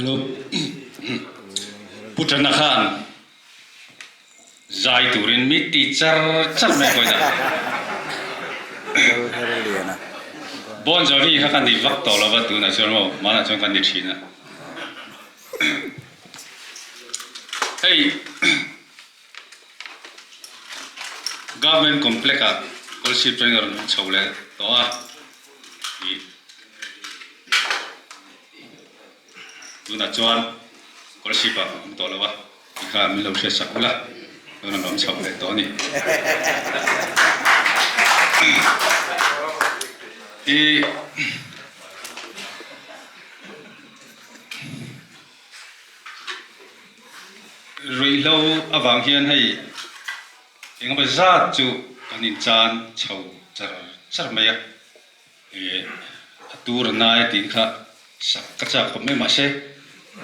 Hello. Pu Tana khan zai turin mi ti char char mai pawhin a. Bon Jovi kha kan ni vak tawh lova tunah chuan maw hmanah chuan kan ni thin a. Hei Government Complex ah Kawlsip chuan a rawn chho leh tawh a. Tunah chuan scholarship ah awm tawh lo a, ti kha min lo hriat sak ula, chuan an awm chhoh leh tawh a ni. I ruihhlo avang hian hei engemaw zat chu kan inchan chho char char mai a. Ih a tur a nai tih kha sak ka chak khawp mai mahse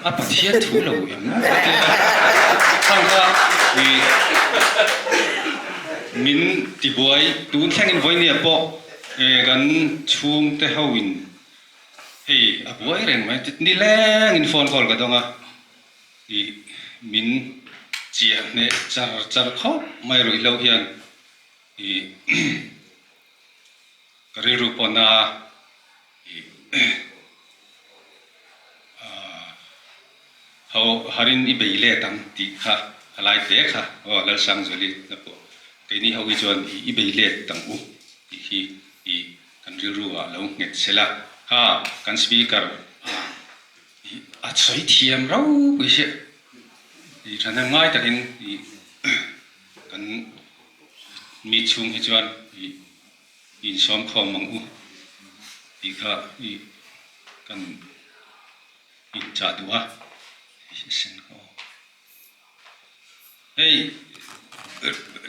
a Pathian thu lo em ka ti a, khang kha ih min tibuai tun thlengin vawinia pawh eh kan chhungte ho in hei a buai reng mai nilengin phone call ka dawng a ih min chiah hneh char char khawp mai ruihhlo hian ih. Ka rilru pawhna ho harin i bei let ang tih kha a lai hle kha aw Lalsangzuali na pawh keini ho hi chuan i bei let ang u tih hi i kan rilru ah lo nghet sela kha kan speaker a sawi thiam ropui hriat i thahnem ngai takin i kan mi chhung hi chuan i insawm khawm ang u tih kha i kan inchah duh a, hei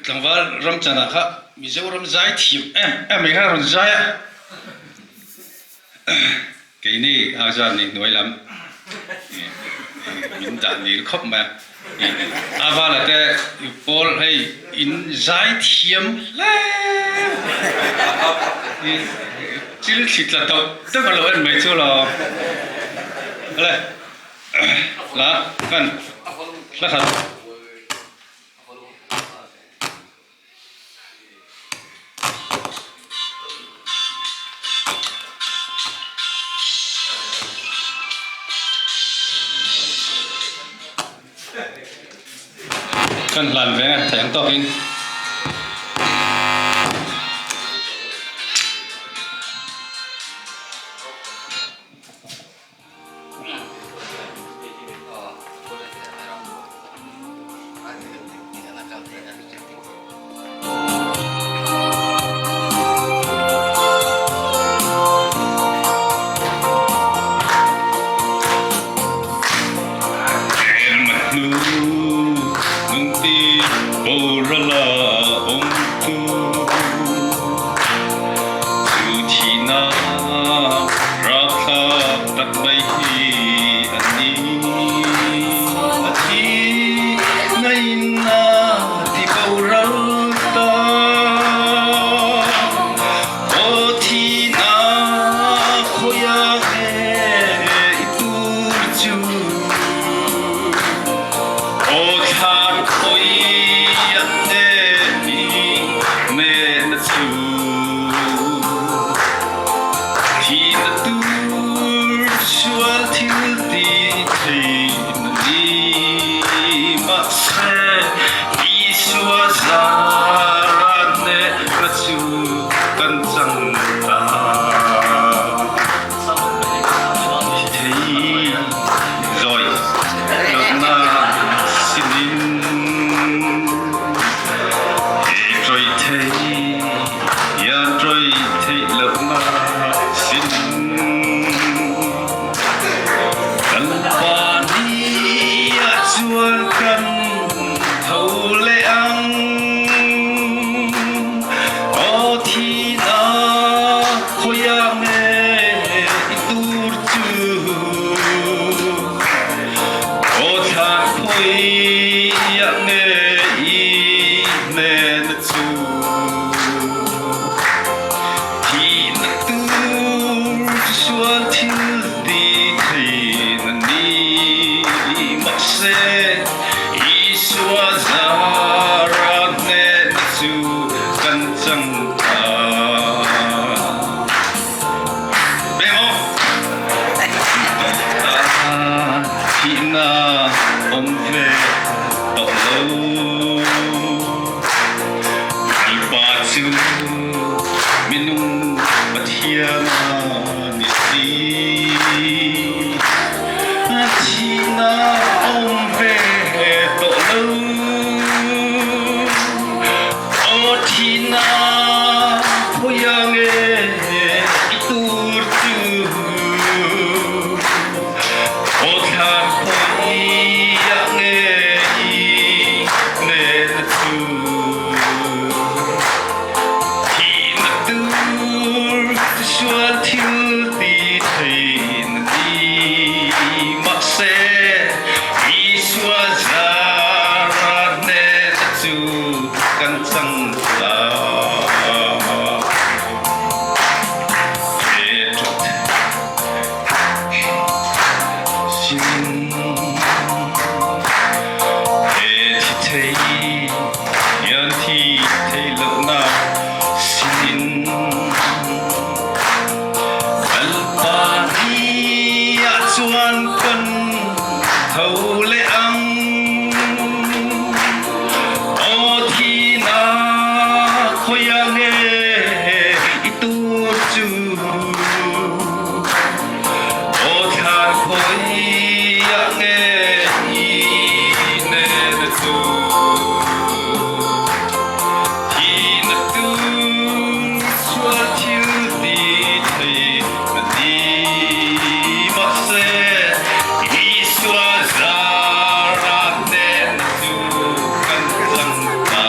tlangval ramchanah kha Mizoram zai thiam em em mai kha a rawn zai a, keini a zan ni hnuai lam min dah nil khawp mai a. A vala te pawl hei in zai thiam hle chil thli tla deuh deuh a lo en mai chu lo le la kan hla khat. Kan hlan ve theih ang tawkin. Rapthlak tak mai hi an ni. A thi nain a ti boral ta. Aw thihnak khawiah nge i tur cu? Aw thlan khawiah nge i ne na cu? Hi na tur sual thil ti thei na ni mahse Isua zaran ne na cu kan cang ta. Thei zawi dawtnak sinin he troi thei Ian troi theih lonak sin kan pa ni ah chuan kan tho leh ang. Aw thihnak khawiah nge i tur cu? Aw thlan khawiah nge i hnen cu? Thihnak tur sual thil ti thei na ni. Mahse, Isua zara hnehna chu kan chang ta. Beng aw! Thihna awm ve tawh lo. Mipa chu minung Pathian a ni si. Thihna awm ve tawh lo. Aw thihna khawiah nge i tur chu? Aw thlan khawiah nge i hnehna chu? Thihna tur sual thil ti thein a ni. Mahse, Isua zara hnehna chu kan chang ta. He ṭhat sin he thi thei hian thi thei lohnak sinin Lalpa ni ah chuan kan tho leh ang. Aw thihnak khawiah nge i tur cu? Aw thlan khawiah nge i nen cu? Thihnak tu sual thil ti thei na ti. Mahse, Isua zara nen cu kan cang ta.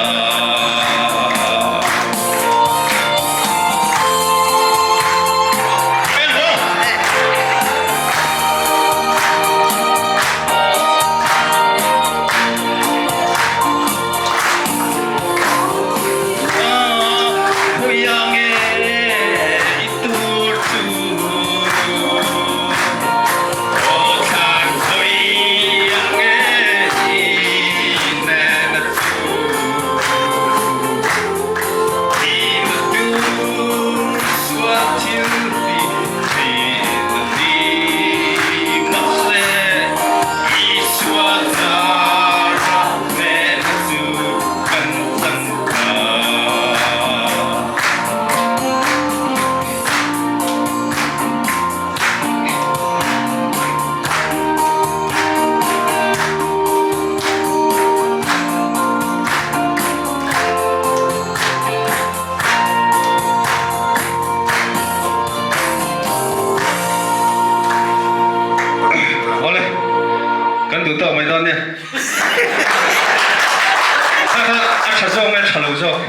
Awle, kan duh tawk mai dawn nia. Kha kha a tha zawk nge tha lo zawk?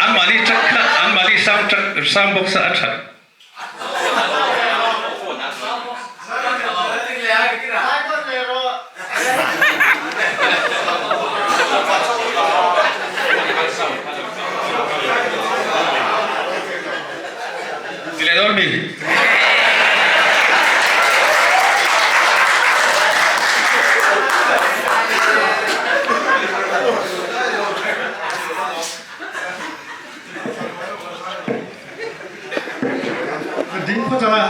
Anmahni truck kha anmahni sound truck sound box a a that. Ti leh dawn mi? Ding phawt anga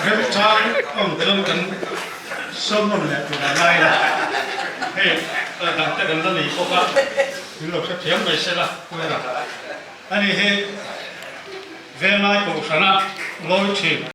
remchang awm chuan kan sawm nawn leh tur a ngai la. Hei dang te kan la nei bawk a, min lo hrethiam mai sela Puera. Ani hi Venglai Kohhrana lawi thin.